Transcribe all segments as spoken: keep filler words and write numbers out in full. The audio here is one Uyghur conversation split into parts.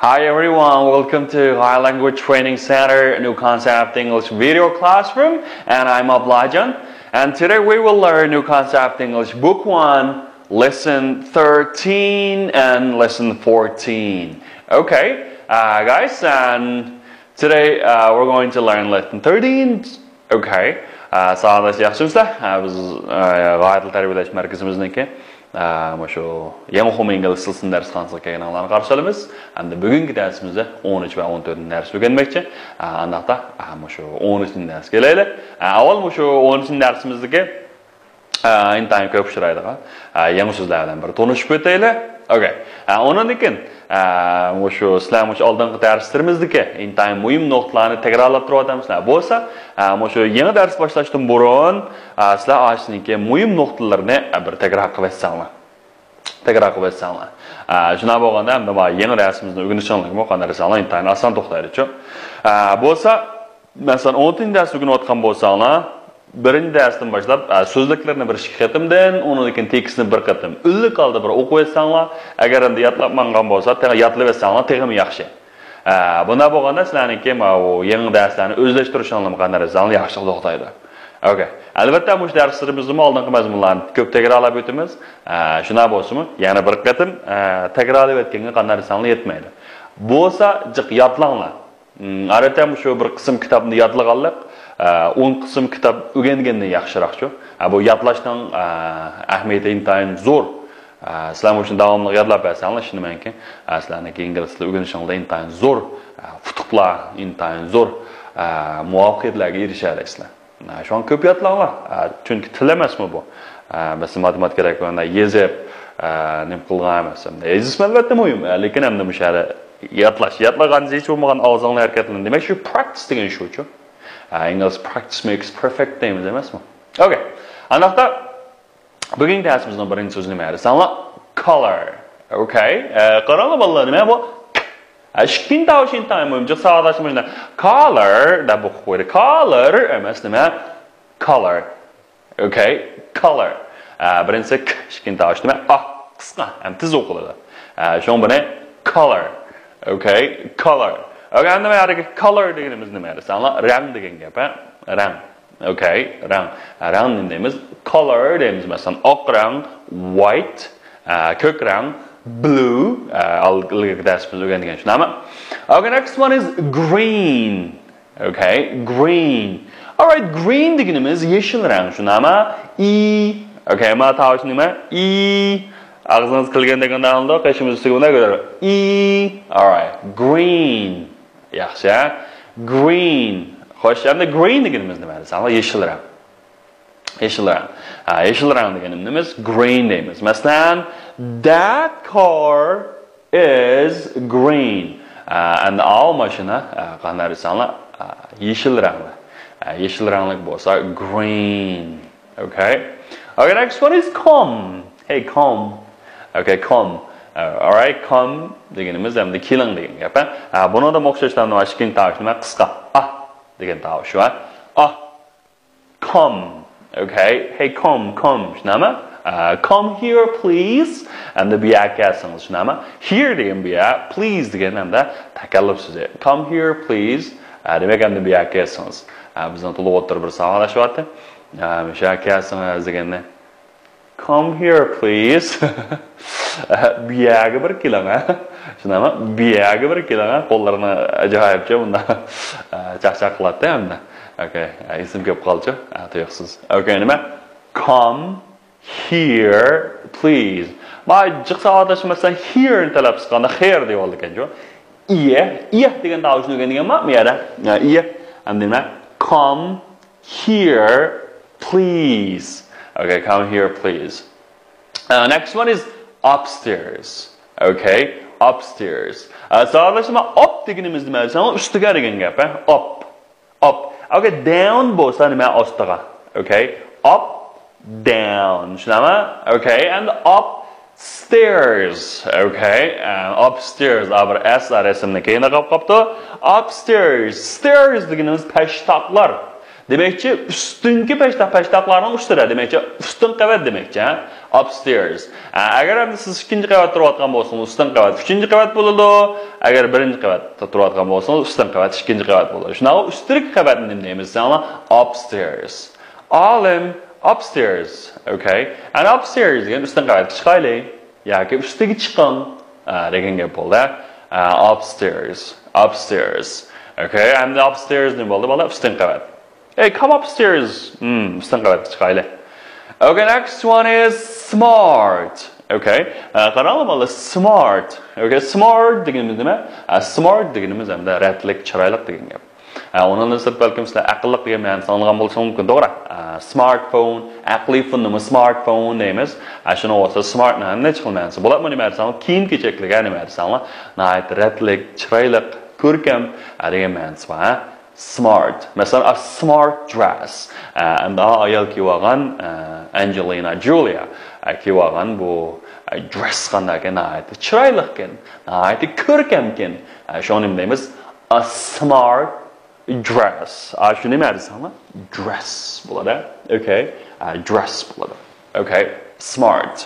Hi everyone, welcome to High Language Training Center, New Concept English Video Classroom, and I'm Ablajan. And today we will learn New Concept English Book one, Lesson thirteen and Lesson fourteen. Okay, uh, guys, and today uh, we're going to learn Lesson thirteen. Okay. ئە، ساغلام، ياخشىمۇسىلەر؟ ئە، بىز، ئە، غايە تىل تەربىيەلەش مەركىزىمىزنىڭكى، ئە، مۇشۇ يېڭى ئوقۇم ئىنگلىز تىلى دەرسخانىسىغا كەلگىنىڭلارنى قارشى ئالىمىز. ئەمدى بۈگۈنكى دەرسىمىزدە ئون ئۈچ ۋە ئون تۆتىنچى دەرس ئۆگەنمەكچى. ئە، ئانداقتا، ئە، مۇشۇ ئون ئۈچىنچى دەرسكە كېلەيلى. ئە، ئاۋۋال مۇشۇ ئون ئۈچىنچى دەرسىمىزدىكى ئە، ئىنتايىن كۆپ ئۇچرايدىغان، ئە، يېڭى سۆزلەر بىلەن بىر تونۇشۇپ ئۆتەيلى. ئوكەي. ئە، ئۇنىڭدىن كېيىن، ئە، مۇشۇ سىلەر مۇشۇ ئالدىنقى دەرسلىرىمىزدىكى ئىنتايىن مۇھىم نۇقتىلارنى تەكرارلاپ تۇرۇۋاتامسىلەر بولسا، ئە، مۇشۇ يېڭى دەرس باشلاشتىن بۇرۇن، ئە، سىلەر ئاشۇنىڭكى مۇھىم نۇقتىلىرىنى، ئە، بىر تەكرار قىلىۋەتسەڭلار. تەكرار قىلىۋەتسەڭلار. ئە، شۇنداق بولغاندا، ئەمدى مانا يېڭى دەرسىمىزنى ئۆگىنىشىڭلارمۇ قانداق دېسەڭلار، ئىنتايىن ئاسان توختايدۇچۇ. ئە، بولسا، مەسىلەن، ئون تۆتىنچى دەرسنى ئۆگىنىۋاتقان بولساڭلار، بىرىنچى دەرستىن باشلاپ، ئە، سۆزلۈكلەرنى بىر ئىككى قېتىمدىن، ئۇنىڭدىن كېيىن تېكىستنى بىر قېتىم ئۈنلۈك ھالدا بىر ئوقۇۋەتسەڭلار، ئەگەر ئەمدى يادلاپ ماڭغان بولسا، تېخى يادلىۋەتسەڭلار تېخىمۇ ياخشى. ئە، بۇنداق بولغاندا سىلەرنىڭكى ماۋۇ يېڭى دەرسلەرنى ئۆزلەشتۈرۈشۈڭلارمۇ قانداق دېسەڭلار ياخشىراق توختايدۇ. ئوكەي. ئەلۋەتتە، مۇشۇ دەرسلىرىمىزدىمۇ ئالدىنقى مەزمۇنلارنى كۆپ تەكرارلاپ ئۆتىمىز. ئە، شۇنداق بولسىمۇ، يەنە بىر قېتىم، ئە، تەكرارلاپ ئۆتكەنگە قانداق دېسەڭلار يەتمەيدۇ. بولسا جىق يادلاڭلار. ئادەتتە مۇشۇ بىر قىسىم كىتابنى يادلىغانلىق، ئە، ئون قىسىم كىتاب ئۆگەنگەندىن ياخشىراقچۇ. ئە، بۇ يادلاشنىڭ، ئە، ئەھمىيىتى ئىنتايىن زور. ئە، سىلەر مۇشۇنى داۋاملىق يادلاپ بەرسەڭلار، ئىشىنىمەنكى، ئە، سىلەرنىڭكى ئىنگلىز تىلى ئۆگىنىشىڭلاردا ئىنتايىن زور، ئە، ئۇتۇقلار، ئىنتايىن زور، ئە، مۇۋەپپەقىيەتلەرگە ئېرىشەلەيسىلەر. ئە، شۇڭا كۆپ يادلاڭلار. ئە، چۈنكى تىل ئەمەسمۇ بۇ. ئە، مەسىلەن، ماتېماتىكىدەك يېزىپ، ئە، نېمە قىلغان ئەمەس. يېزىشمۇ ئەلۋەتتە مۇھىم. ئە، لېكىن ئەمدى مۇشۇ يەردە يادلاش. يادلىغان ھېچ بولمىغان ئاغزىڭلار ھەرىكەتلىنىدۇ. دېمەك، شۇ practice دېگەن شۇچۇ. ئە، ئىنگلىز practice makes perfect دەيمىز ئەمەسمۇ؟ ئوكەي. ئانداقتا بۈگۈنكى دەرسىمىزنىڭ بىرىنچى سۆزى نېمە دېسەڭلار؟ Color. ئوكەي. ئە، قاراڭلار بالىلار، نېمە بۇ؟ ئە، ئىككىنچى تاۋۇش ئىنتايىن مۇھىم. جىق ساۋاقداشلىرىمىز color دەپ ئوقۇپ قويدى. Color ئەمەس، نېمە؟ Color. ئوكەي. Color. ئە، بىرىنچىسى ك، ئىككىنچى تاۋۇش نېمە؟ ئا. قىسقا ھەم تېز ئوقۇلىدۇ. ئە، شۇڭا بۇنى color. ئوكەي. Color. ئوكەي، ئەمدى مانا يەردىكى color دېگىنىمىز نېمە دېسەڭلار؟ رەڭ دېگەن گەپ، ھە؟ رەڭ. ئوكەي، رەڭ. رەڭ نېمە دەيمىز؟ Color دەيمىز. مەسىلەن، ئاق رەڭ، white، ئە، كۆك رەڭ، blue، ئە، ئىلگىرىكى دەرسىمىزدە ئۆگەنگەن، شۇنداقمۇ؟ Okay, next one is green. Okay, green. Alright, green دېگىنىمىز يېشىل رەڭ، شۇنداقمۇ؟ E. Okay، مانا تاۋۇش نېمە؟ E. ئاغزىڭىز كۈلگەندەك ئاڭلىنىدۇ، قېشىمىز ئۈستىگە بۇنداق كۆتۈرۈپ. E. Alright, green. ياخشى. Green. خوش، ئەمدى green دېگىنىمىز نېمە دېسەڭلار؟ يېشىل رەڭ. يېشىل رەڭ. ھە، يېشىل رەڭ دېگىنىمىز green دەيمىز. مەسىلەن، that car is green. ئە، ئەمدى ئاۋۇ ماشىنا، ئە، قانداق دېسەڭلار، ئە، يېشىل رەڭلىك. ئە، يېشىل رەڭلىك بولسا green. Okay. Okay, next one is come. Hey, come. Okay, come. ئە، alright, come دېگىنىمىز ئەمدى كېلىڭ دېگەن گەپ، ھە؟ ئە، بۇنىڭدا ئوخشاش ئىككىنچى تاۋۇش نېمە؟ قىسقا. ئا دېگەن تاۋۇش بار. ئا. Come. Okay. Hey, come, come. شۇنداقمۇ؟ ئە، come here, please. ئەمدى بۇ يەرگە كەلسىڭىز، شۇنداقمۇ؟ Here دېگەن بۇ يەر، please دېگەن ئەمدى تەكەللۇپ سۆزى. Come here, please. ئە، دېمەك، ئەمدى بۇ يەرگە كەلسىڭىز. ئە، بىزنىڭ تولۇق ئوتتۇرا بىر ساۋاقداش بارتى. ئە، مۇشۇ يەرگە كەلسىڭىز دېگەندە، come here, please. بۇ يەرگە بىر كېلىڭ، ھە؟ شۇنداقمۇ؟ بۇ يەرگە بىر كېلىڭ، ھە؟ قوللىرىنى ئاجايىپچە مۇنداق، ئە، چاقچاق قىلاتتى ئەمدى. Okay، ئە، ئېسىمگە كېلىپ قالدىچۇ. ئە، تۇيۇقسىز. Okay، نېمە؟ Come here, please. مانا جىق ساۋاقداش مەسىلەن، here نى تەلەپپۇز قىلغاندا here دەۋالىدىكەنچۇ. ئىيە، ئىيە دېگەن تاۋۇشنى ئۆگەنگەنما بۇ يەردە؟ ئە، ئىيە. ئەمدى نېمە؟ Come here, please. Okay, come here, please. Uh, next one is upstairs. Okay, upstairs. Uh, ساۋاقداشلار، up دېگىنىمىز نېمە دېسەڭ، ئۈستىگە دېگەن گەپ، ھە؟ Up. Up. Okay, down بولسا نېمە؟ ئاستىغا. Okay, up, down. شۇنداقمۇ؟ Okay, and up stairs. Okay, ئە، upstairs. ئا، بىر S، ئا، رەسىمنى كەينىگە قاپقاپتۇ. Upstairs. Stairs دېگىنىمىز پەشتاقلار. دېمەكچى، ئۈستۈنكى پەشتاق، پەشتاقلارنىڭ ئۈستىدە، دېمەكچى، ئۈستۈن قەۋەت دېمەكچى، ھە؟ Upstairs. ھە، ئەگەر ئەمدى سىز ئىككىنچى قەۋەتتە تۇرۇۋاتقان بولسىڭىز، ئۈستۈن قەۋەت ئۈچىنچى قەۋەت بولىدۇ. ئەگەر بىرىنچى قەۋەتتە تۇرۇۋاتقان بولسىڭىز، ئۈستۈن قەۋەت ئىككىنچى قەۋەت بولىدۇ. شۇنداق، ئۈستىدىكى قەۋەتنى نېمە دەيمىز دېسەڭلار، upstairs. ئالىم، upstairs. Okay. And upstairs دېگەن ئۈستۈن قەۋەتكە چىقايلى. ياكى ئۈستىگە چىقىڭ، ئە، دېگەن گەپ بولدى. ئە، upstairs، upstairs. Okay، ئەمدى upstairs نېمە بولدى، بالىلار؟ ئۈستۈن قەۋەت. Hey, come upstairs. Hmm, ئۈستۈن قەۋەتكە چىقايلى. Okay, next one is smart. Okay، ئە، قاراڭلار، بالىلار، smart. Okay، smart دېگىنىمىز نېمە؟ ئە، smart دېگىنىمىز ئەمدى رەتلىك، چىرايلىق دېگەن گەپ. ئە، ئۇنىڭدىن سىرت بەلكىم سىلەر ئەقىللىق دېگەن مەنىسىنى ئاڭلىغان بولۇشىڭىز مۇمكىن، توغرا؟ ئە، smartphone، ئەقلىي فوننىمۇ smartphone دەيمىز. ئە، شۇنىڭ بولسا smart نى نەچچە خىل مەنىسى بولىدۇ. نېمە دېسەڭلار، كىيىم-كېچەكلىك، ھە، نېمە دېسەڭلار، ناھايىتى رەتلىك، چىرايلىق، كۆركەم، ئە، دېگەن مەنىسى بار، ھە؟ Smart. مەسىلەن، a smart dress. ئە، ئەمدى ئايال كىيىۋالغان، ئە، ئەنجېلىنا جولىيا، ئە، كىيىۋالغان بۇ، ئە، dress قانداقكەن، ناھايىتى چىرايلىقكەن، ناھايىتى كۆركەمكەن. ئە، شۇڭا نېمە دەيمىز؟ A smart dress. ئا، شۇ نېمە دېسەڭلار؟ Dress بولىدۇ. Okay. ئا، dress بولىدۇ. Okay. Smart.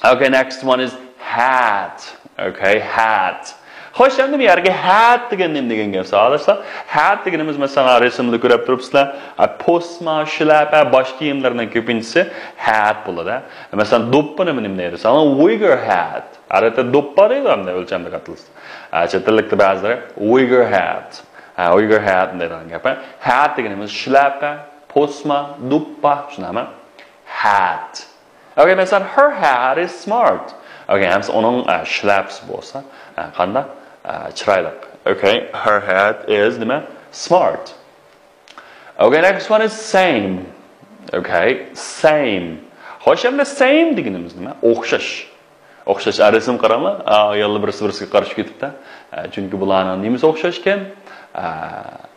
Okay, next one is hat. Okay, hat. خوش، ئەمدى بۇ يەرگە hat دېگەن نېمە دېگەن گەپ، ساۋاقداشلار؟ Hat دېگىنىمىز، مەسىلەن، رەسىمدە كۆرۈپ تۇرۇپسىلەر. ئا، پوسما، شىلەپە، باش كىيىملىرىنىڭ كۆپىنچىسى hat بولىدۇ. مەسىلەن، دوپپىنى نېمە دەيدۇ؟ Wigger hat. ئادەتتە دوپپا دەيدۇ، ئەمدى ئۆلچەمدە قاتلىسا. ئە، چەت ئەللىكتە بەزىلىرى wigger hat. ھە، wigger hat دەيدىغان گەپ. Hat دېگىنىمىز شىلەپە، پوسما، دوپپا، شۇنداقمۇ؟ Hat. Okay، مەسىلەن، her hat is smart. Okay، ھەمسە ئۇنىڭ، ئە، شىلەپىسى بولسا، ئە، قانداق؟ ئە، چىرايلىق. Okay، her hat is نېمە؟ Smart. Okay, next one is same. Okay, same. خوش، ئەمدى same دېگىنىمىز نېمە؟ ئوخشاش. ئوخشاش. ئا، رەسىم قاراڭلار. ئا، ئاياللار بىرسى-بىرسىگە قارىشىپ كېتىپتۇ. ئا، چۈنكى بۇلارنىڭ نېمىسى ئوخشاشكەن؟ ئا،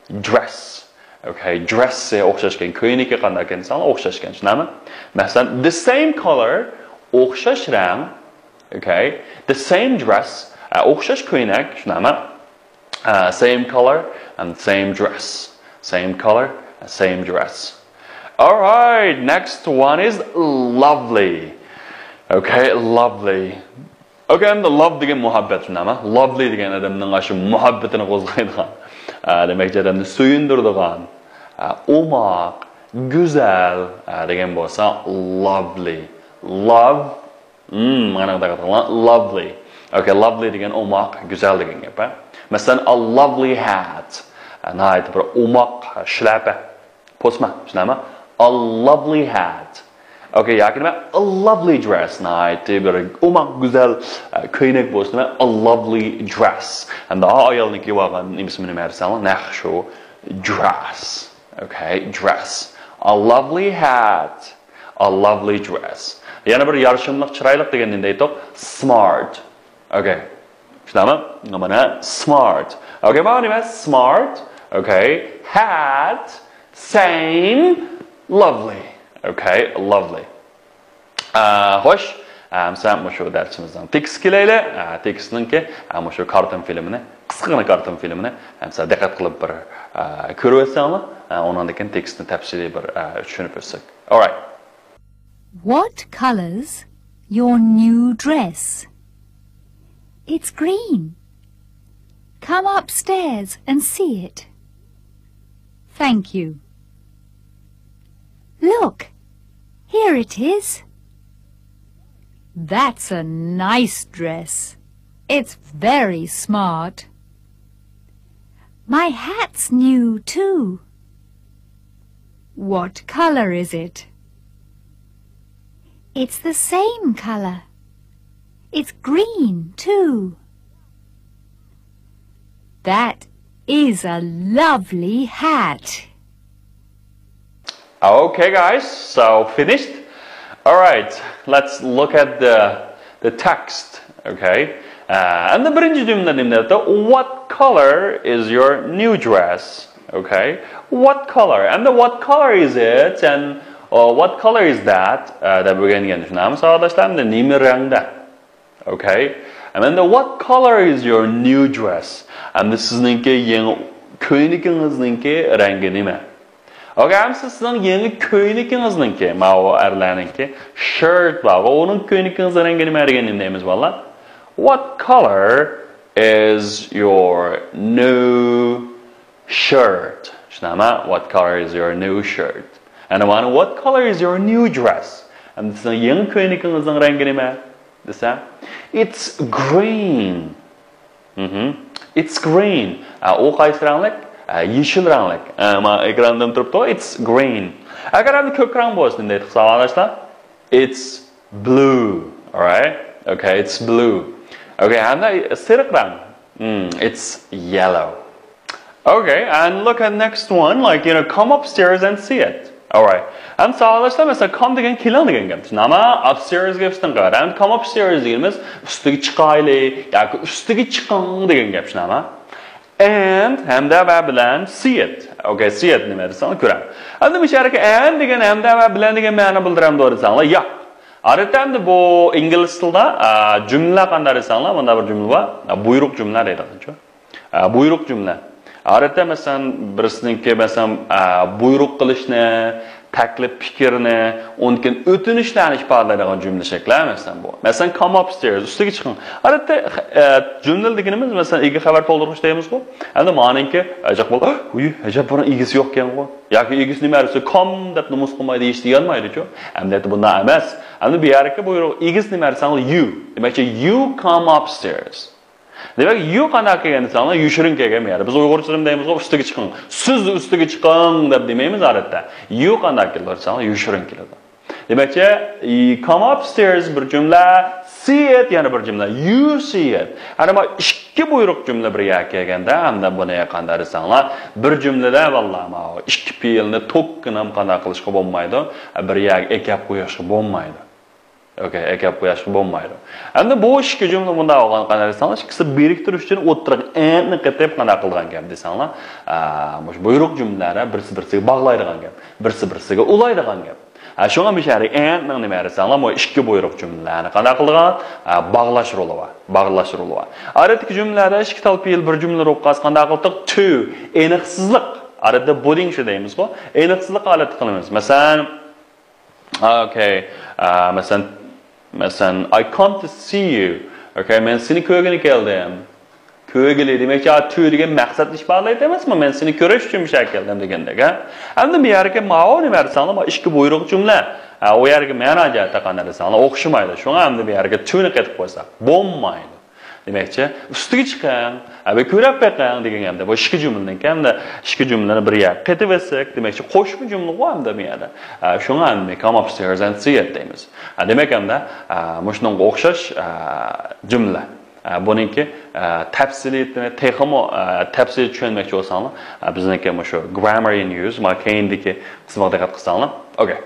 dress. Okay، dress ئوخشاشكەن. كۆينىكى قانداقكەن دېسەڭلار، ئوخشاشكەن. شۇنداقمۇ؟ مەسىلەن، the same color، ئوخشاش رەڭ. Okay، the same dress، ئا، ئوخشاش كۆينەك. شۇنداقمۇ؟ Uh, same color and same dress. Same color and same dress. All right, next one is lovely. Okay, lovely. Okay, endi love دېگەن مۇھەببەت، شۇنداقمۇ؟ Lovely دېگەن ئادەمنىڭ ئاشۇ مۇھەببىتىنى قوزغايدىغان، ئە، دېمەكچى، ئادەمنى سۆيۈندۈرىدىغان، ئە، ئوماق، گۈزەل، ئە، دېگەن بولسا lovely. Love Hmm، مانا دەققەت قىلىڭلار، lovely. Okay، lovely دېگەن ئوماق، گۈزەل دېگەن گەپ، ھە. مەسىلەن، a lovely hat. ناھايىتى بىر ئوماق شىلەپە. پوسما، شۇنداقمۇ؟ A lovely hat. Okay، ياكى نېمە؟ A lovely dress. ناھايىتى بىر ئوماق، گۈزەل، ئە، كۆينەك بولسا نېمە؟ A lovely dress. ئەمدى ئايالنىڭ كىيىۋالغان نېمىسى نېمە دېسەڭلار؟ نەق شۇ، dress. Okay، dress. A lovely hat. A lovely dress. يەنە بىر يارىشىملىق، چىرايلىق دېگەننى دەيتتۇق. Smart. Okay. شۇنداقمۇ؟ مانا smart. Okay، مانا نېمە؟ Smart. Okay. Hat. Same. Lovely. Okay, lovely. ئا، خوش. ئەمسە مۇشۇ دەرسىمىزنىڭ تېكىستىگە كېلەيلى. ئا، تېكىستنىڭكى، ئا، مۇشۇ كارتون فىلىمىنى، قىسقىغىنە كارتون فىلىمىنى ئەمسە دىققەت قىلىپ بىر، ئا، كۆرۈۋەتسەڭلار، ئا، ئۇنىڭدىن كېيىن تېكىستنى تەپسىلىي بىر، ئا، چۈشىنىپ ئۆتسەك. All right. What color's your new dress? It's green. Come upstairs and see it. Thank you. Look, here it is. That's a nice dress. It's very smart. My hat's new too. What color is it? It's the same color. It's green too. That is a lovely hat. Okay, guys, so finished. All right, let's look at the, the text. Okay. Uh, and the birinchi jumla nima deyapti? What color is your new dress? Okay. What color? And the what color is it? And uh, what color is that? Uh, deb o'rgangan shunami, savodoshlarim? Nima rangda? Okay. And then the what color is your new dress? Endi sizningki yangi كۆينىكىڭىزنىڭكى رەڭگى نېمە؟ ئوكەي، ئەمسە سىزنىڭ يېڭى كۆينىكىڭىزنىڭكى، ماۋۇ ئەرلەرنىڭكى شىرت بارغۇ، ئۇنىڭ كۆينىكىڭىزنىڭ رەڭگى نېمە دېگەننى نېمە دەيمىز، بالىلار؟ What color is your new shirt? شۇنداقمۇ؟ What color is your new shirt? And one, what color is your new dress? ئەمدى سىزنىڭ يېڭى كۆينىكىڭىزنىڭ رەڭگى نېمە دېسە، it's green. مهم. It's green. ئە، ئۇ قايسى رەڭلىك؟ ئە، يېشىل رەڭلىك. ئە، ما ئېكراندىن تۇرۇپتۇ. It's green. ئەگەر ئەمدى كۆك رەڭ بولسا نېمە دەيدۇق، ساۋاقداشلار؟ It's blue. Alright? Okay, it's blue. Okay, ھەمدە سېرىق رەڭ. Hmm, it's yellow. Okay, and look at next one. Like, you know, come upstairs and see it. Alright. ئەمدى ساۋاقداشلار، مەسىلەن، come دېگەن كېلىڭ دېگەن گەپ. شۇنداقمۇ؟ Upstairs گەپ ئۈستۈن قارايدۇ. ئەمدى come upstairs دېگىنىمىز ئۈستىگە چىقايلى ياكى ئۈستىگە چىقىڭ دېگەن گەپ. شۇنداقمۇ؟ And ھەمدە ۋە بىلەن see it. Okay, see it نېمە دېسەڭلار، كۆرەڭ. ئەمدى مۇشۇ يەردىكى and دېگەن، ھەمدە ۋە بىلەن دېگەن مەنە بىلدۈرەمدۇ دېسەڭلار، ياق. ئادەتتە ئەمدى بۇ ئىنگلىز تىلىدا، ئە، جۈملە قانداق دېسەڭلار، مۇنداق بىر جۈملە بار. ئە، بۇيرۇق جۈملە دەيدىغانچۇ. ئە، بۇيرۇق جۈملە. ئادەتتە مەسىلەن، بىرسىنىڭكى مەسىلەن، ئە، بۇيرۇق قىلىشنى، تەكلىپ پىكىرنى، ئۇنىڭدىن كېيىن ئۆتۈنۈشلەرنى ئىپادىلەيدىغان جۈملە شەكلى، مەسىلەن، بۇ. مەسىلەن، come upstairs، ئۈستىگە چىقىڭ. ئادەتتە، ئە، جۈملە دېگىنىمىز، مەسىلەن، ئىگە خەۋەر تولدۇرغۇچ دەيمىزغۇ. ئەمدى مانىڭكى، ئەجەب بول، ھۇي، ئەجەب، بۇنىڭ ئىگىسى يوقكەنغۇ. ياكى ئىگىسى نېمە دېسە، come دەپ نومۇس قىلمايدۇ، ھېچ دېيەلمەيدۇچۇ. ئەمدى بۇنداق ئەمەس. ئەمدى بۇ يەردىكى بۇيرۇق، ئىگىسى نېمە دېسەڭلار، you. دېمەكچى، you come upstairs. دېمەك، you قانداق كەلگەن دېسەڭلار، يوشۇرۇن كەلگەن بۇ يەردە. بىز ئۇيغۇرچىدا نېمە دەيمىزغۇ، ئۈستىگە چىقىڭ. سىز ئۈستىگە چىقىڭ دەپ دېمەيمىز ئادەتتە. You قانداق كېلىدۇ دېسەڭلار، يوشۇرۇن كېلىدۇ. دېمەكچى، come upstairs بىر جۈملە، see it يەنە بىر جۈملە، you see it. ئەنە ما ئىككى بۇيرۇق جۈملە بىر يەرگە كەلگەندە، ئەمدى بۇنى قانداق دېسەڭلار، بىر جۈملىدە ۋاللا ماۋۇ ئىككى پېئىلنى توككىنام قانداق قىلىشقا بولمايدۇ، بىر يەرگە ئەكەپ قويۇشقا بولمايدۇ. ئوكەي، ئەكەپ قويۇشقا بولمايدۇ. ئەمدى بۇ ئىككى جۈملە مۇنداق بولغان قانداق دېسەڭلار، ئىككىسى بىرىكتۈرۈش ئۈچۈن ئوتتۇرىغا ئەننى قېتىپ قانداق قىلغان گەپ دېسەڭلار، ئا، مۇشۇ بۇيرۇق جۈملىلەر بىرسى بىرسىگە باغلايدىغان گەپ، بىرسى بىرسىگە ئۇلايدىغان گەپ. ھە، شۇڭا مۇشۇ يەردە ئەننىڭ نېمە دېسەڭلار، بۇ ئىككى بۇيرۇق جۈملىلەرنى قانداق قىلىدىغان؟ ھە، باغلاش رولى بار. باغلاش رولى بار. ئادەتتىكى جۈملىلەردە ئىككى تال پېئىل بىر جۈملە بولۇپ قالسا قانداق قىلدۇق؟ To، ئېنىقسىزلىق. ئادەتتە بۇدىڭ شۇ دەيمىزغۇ. ئېنىقسىزلىق ھالەتتە قىلىمىز. مەسىلەن، ئوكەي، ئە، مەسىلەن، مەسىلەن، I come to see you. ئوكەي، مەن سېنى كۆرگىلى كەلدىم. كۆرگىلى دېمەكچى، to دېگەن مەقسەتنى ئىپادىلەيدۇ ئەمەسمۇ؟ مەن سېنى كۆرۈش ئۈچۈن مۇشۇ يەرگە كەلدىم دېگەندەك، ھە؟ ئەمدى بۇ يەرگە ماۋۇ نېمە دېسەڭلار، ماۋۇ ئىككى بۇيرۇق جۈملە. ھە، ئۇ يەرگە مەنا جەھەتتە قانداق دېسەڭلار، ئوخشىمايدۇ. شۇڭا ئەمدى بۇ يەرگە to نى قېتىپ قويساق بولمايدۇ. دېمەكچى، ئۈستىگە چىقىڭ، ھە، بىر كۆرۈپ بېقىڭ دېگەن گەپتە. بۇ ئىككى جۈملىنىڭكى ئەمدى ئىككى جۈملىنى بىر يەرگە قېتىۋەتسەك، دېمەكچى، قوشما جۈملىغۇ ئەمدى بۇ يەردە. ھە، شۇڭا ئەمدى come upstairs and see it دەيمىز. ھە، دېمەك ئەمدى، ھە، مۇشۇنىڭغا ئوخشاش، ھە، جۈملە. ئە، بۇنىڭكى، ئە، تەپسىلىيىتىنى تېخىمۇ، ئە، تەپسىلىي چۈشەنمەكچى بولساڭلار، ئە، بىزنىڭكى مۇشۇ Grammar in Use، مانا كەينىدىكى قىسمىغا دىققەت قىلساڭلار. ئوكەي.